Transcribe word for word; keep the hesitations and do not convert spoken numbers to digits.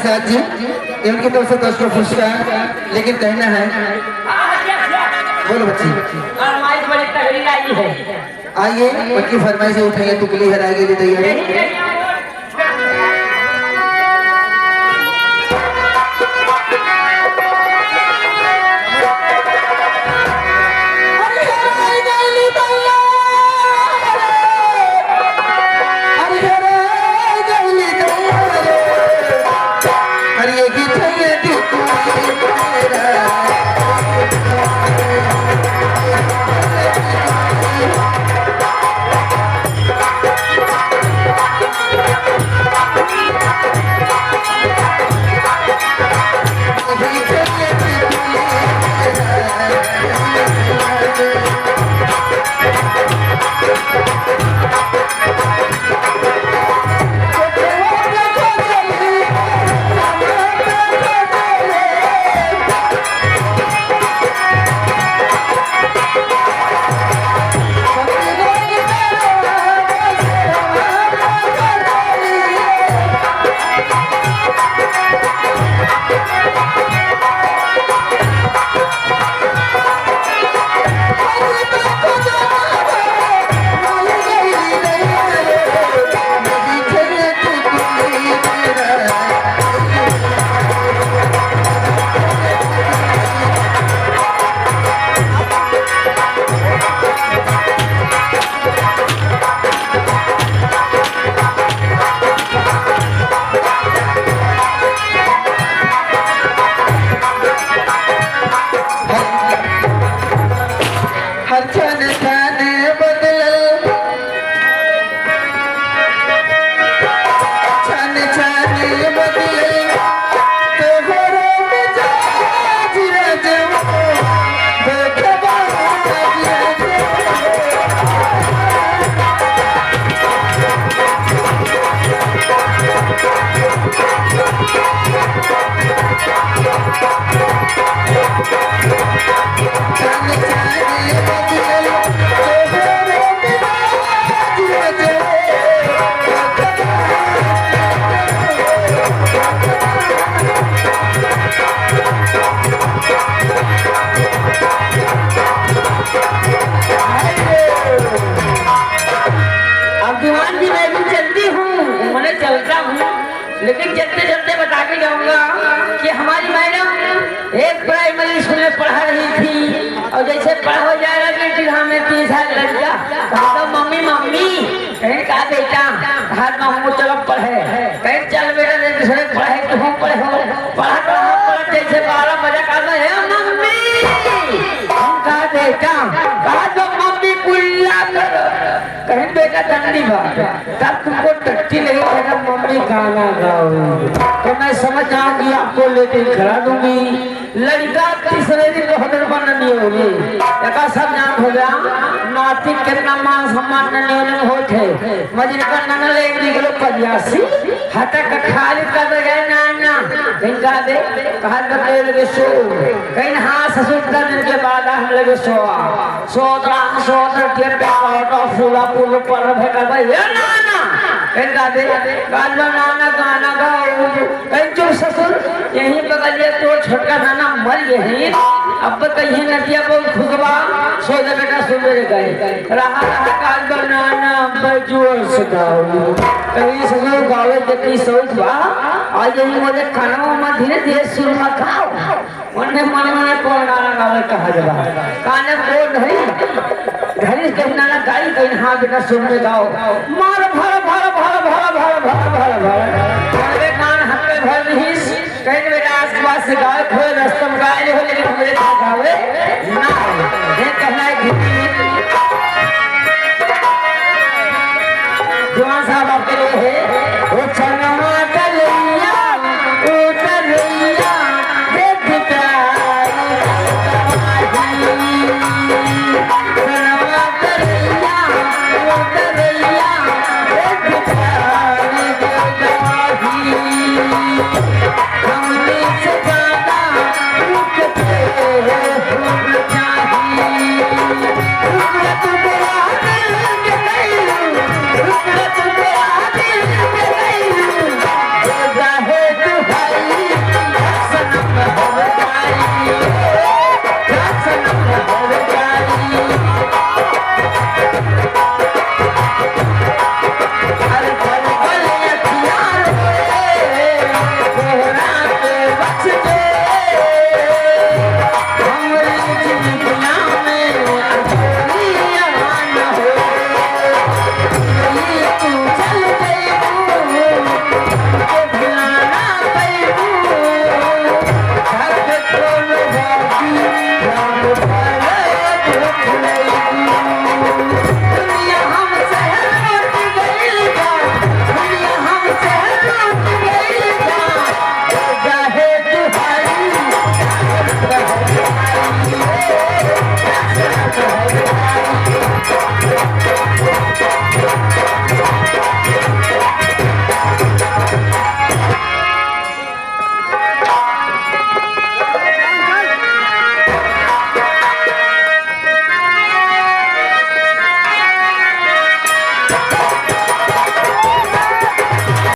साथ जी, ये उनकी तरफ से दस रुपये पुरस्कार, लेकिन कहना है, बोलो बच्ची। फरमाइश बड़ी तगड़ी आई है। आइए, उनकी फरमाइश उठाइए, तुकली हराए के लिए तैयार है। हर छन छन बदलल, छन छन बदलल, तोहरो मिजाज रजवा, धोखेबाज रजवा। अब दीवान जी, मैं भी चलती हूँ, मने चलता हूँ, लेकिन चलते चलते बता के जाऊंगा कि हमारी मैडम एक प्राइमरी स्कूल में पढ़ा रही थी और जैसे पढ़ा हो जा रहा था, कि हमें तीन साल लग गया, कहा, "मम्मी, मम्मी।" कहीं, "का बेटा?" "हाथ में हम चलो पढ़े।" कहीं, "चल बेटा, नहीं दूसरे पढ़े, तुम पढ़े हो।" पढ़ा, पढ़ा, पढ़ा, जैसे बारह बजे का, "हे मम्मी।" हम कहा, "बेटा।" कहा, "जो मम्मी कुल्ला करो।" कहीं, "बेटा, ठंडी बात है, तब तुमको टट्टी लगी, बेटा, मम्मी गाना गाओ।" तो मैं समझ जाऊंगी, आपको लेके खड़ा दूंगी। लड़का तीसरे दिन बहुत बन नहीं होगी, एका सब जान हो गया। नाती कितना मान सम्मान नहीं होने में होत है। मजिन का ननल एक निकलो पदियासी, हतक खाली कर दे, "ना, ना।" कहीं कहा दे, कहा दे, लगे सो। कहीं, "हाँ ससुर, दस दिन के बाद हम लगे सोआ।" सोत रहा, सोत रहा, के पे काटा, फूला फूल पर भेटा भाई, "हे नाना।" कहीं कहा दे, "गाना, नाना, गाना गाओ।" कहीं, "चुप ससुर, यहीं बगलिया तोर छोटका नाना मर गए हैं, अब कहीं नदिया बहुत खुशबा, सो जा बेटा सुबह गए।" रहा, रहा, "गाना, नाना, अब जोर से गाओ।" कहीं, "ससुर गावे जतनी सोच बा, आज यही मोरे कानवा में धीरे धीरे सुरमा गाओ।" मने, मने, मने कौन गाना गावे कहा जबा। काने बोल धरी, धरी कहीं ना ना गाई, कहीं हाँ बेटा सुन में गाओ। मार भर, भर, भर। अरे कान हक पे भर नहीं, कहीं बेटा आस पास से गावे, थोड़े रस्तम गाए हो, लेकिन हमरे साथ गावे ना। ये कहना है कि